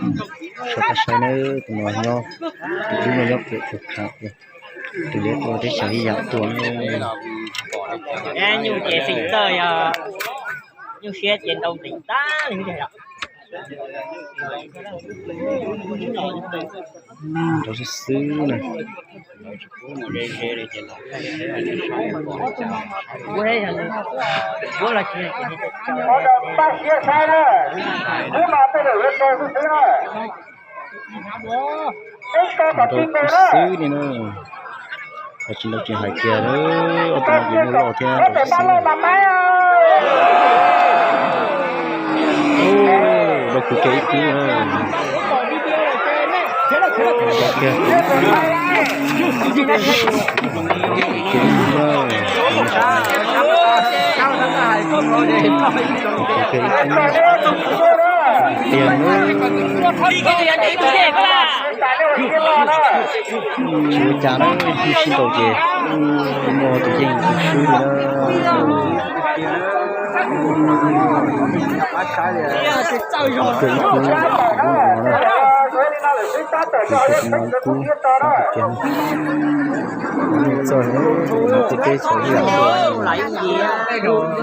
Sawv daws saib nawb, tus no nyob, tus tub no nyob pem tus khav, tus liab tua teb chaws ib yam tuaj. Nyuj ces xeem txawj yog nyuj siab ces nrau ntev tag li. Nrau xwb xwb na. Nrau xwb xwb li na. Hais tsis nrau ces hais tiag, ob tug no ces muaj loj thiab, nrau xwb xwb. Nrau kiag ib kub na. Nrau kiag ib kub na. Nrau kiag ib kub na. Nrau kiag ib kub na. Tiag na. Tsis ua cas na, ib sib ntaus ces muaj tus yeej tus swb li na. Tus no ib kub, tus no ib kub, txawj no tej teb chaws ib yam nkaus.